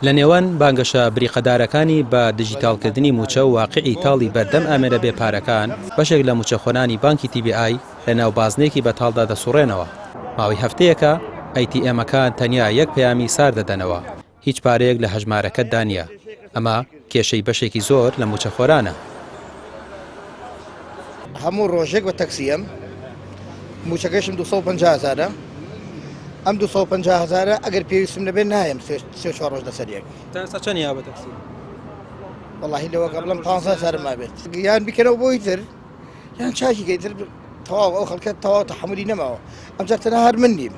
لە نێوان بانگەشە بریقەدارەکانی بە دیجیتاڵکردنی مووچە و واقیعی تاڵی بەردەم ئامێرە بێ پارەکان، بەشێک لە مووچەخۆرانی بانکی تی بی ئای لەناو بازنەیەکی بەتاڵدا دەسوڕێنەوە. ماوەی هەفتەیەکە ئەی تی ئێمەکان تەنیا یەک پەیامی سارد دەدەنەوە، هیچ پارەیەک لە هەژمارەکەتدا نییە، ئەمە کێشەی بەشێکی زۆر لە مووچەخۆرانە. هەموو ڕۆژێک بە تەکسیەم موچەکەشم 250 هزارە ئەم 250 هزارە ئەگەر پێویستم نەبێت نایم سێ چوار ڕۆژ لەسەر یەک تا ئێستا چەند یا بە تەکسی؟ وەڵاهی لەوە قبلم 15 هزارم مابێت یان بیکەنەوە بۆی تر یان چاکی کەی تر تەواو ئەو خەڵکە تەواو تەحەمولی نەماوە ئەمجا تەنها هەر من نیم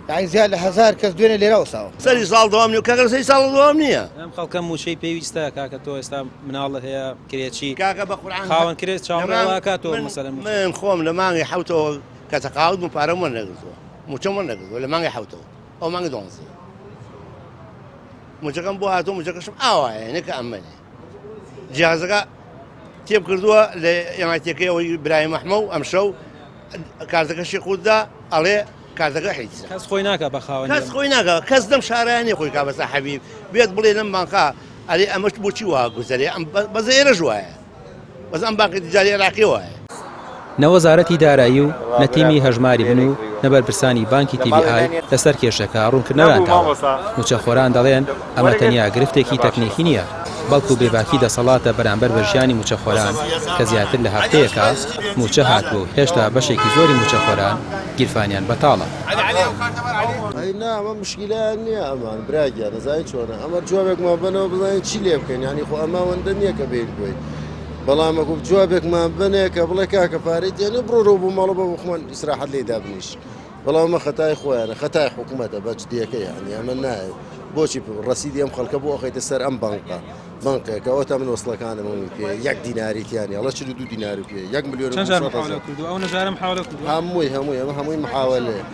یانی زیاد لە هەزار کەس دوێنێ لێرە وەستاوە. سەری ساڵ دەوام نیە کاکە سەری ساڵ دەوام نییە. ئەم خەڵکە مووچەی پێویستە کاکە تۆ ئێستا مناڵت هەیە کرێچی کاکە بە قورعان خاوەن کرێ چاوەڕێ وا کات تۆ مەسەلەن من خۆم لە مانگی حەوتەوە کە تەقاعد بووم پارەم وەرنەگرتووە مووچەم وەرنەگرتووە لە مانگی حەوتەوە ئەو مانگی دوانزەیە مووچەکەم بۆ هاتووە مووچەکەشم ئاوایە نەکە ئەمەنێ جیازەکە تێب کردووە لە ئێمایتەکەی ئەوەی برایم ئەحمە و ئەمشەو کارتەکەشی قوتدا ئەڵێ کارتەکە حیزە. کەس خۆی ناکا بە خاوەنی کەس خۆی ناکا کەس لەم شارە نیە خۆی کا بە ساحەبی بێت بڵێ لەم بانقا ئەرێ ئەمەش بۆچی وا گوزەرێ ئەم بەس ئێرەش وایە بەس ئەم بانقی تجاری عێراقی وایە. نە وەزارەتی دارایی و نە تیمی هەژماری من و نە بەرپرسانی بانکی تی بی ئای لەسەر کێشەکە ڕوونکردنەوەیان داوە. مووچەخۆران دەڵێن ئەمە تەنیا گرفتێکی تەکنیکی نییە، بەڵکو بێباکی دەسەڵاتە بەرامبەر بە ژیانی مووچەخۆران کە زیاتر لە هەفتەیەکە مووچە هاتووە و هێشتا بەشێکی زۆری مووچەخۆران گیرفانیان بەتاڵە. ئەی نا ئەمە مشکیلەیان نییە ئەمان برا گیان ئەزانی چۆنە ئەمە جوابێکمان بەنەوە بزانین چی لێ بکەین یانی خۆ ئەمە ئەوەندە نییە کە بێین بۆی بەڵام ئەگو جوابێکمان بنێ کە بڵێ کاکە پارەی تێنێ بڕۆرەوە بۆ ماڵەوە بە خۆمان ئیسراحەت لێ دابنیش بەڵام ئەمە خەتای خۆیانە خەتای حکوومەتە بە جدیەکە یانی ئەمە نایە بۆچی ڕەسیدی ئەم خەڵکە بۆ ئەخەیتە سەر ئەم بانقە بانقێکە ئەوەتا من وەسڵەکانم هەمووی پێ یەک دیناری تیا نیە ئەڵێ 42 دیناری پێ یەک ملیۆن و چەند جار 500 محاولە کردووە ئەو نەجارە محاولە کردووە هەمووی هەمووی ئەمە هەمووی محاولەیە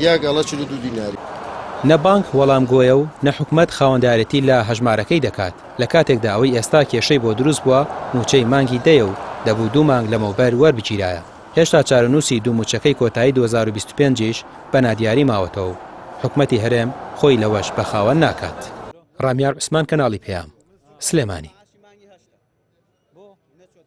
یەک ئەڵێ 42 دیناری. نە بانک وەڵامگۆیە و نە حکومەت خاوەندارێتی لە هەژمارەکەی دەکات، لە کاتێکدا ئەوەی ئێستا کێشەی بۆ دروست بووە مووچەی مانگی دەیە و دەبوو دوو مانگ لەمەوبەر وەربگیرایە. هێشتا چارەنووسی دوو مووچەکەی کۆتایی 2025 یش بە نادیاری ماوەتەوە و حکومەتی هەرێم خۆی لەوەش بە خاوەن ناکات. ڕامیار عوسمان کەناڵی پەیام، سلێمانی.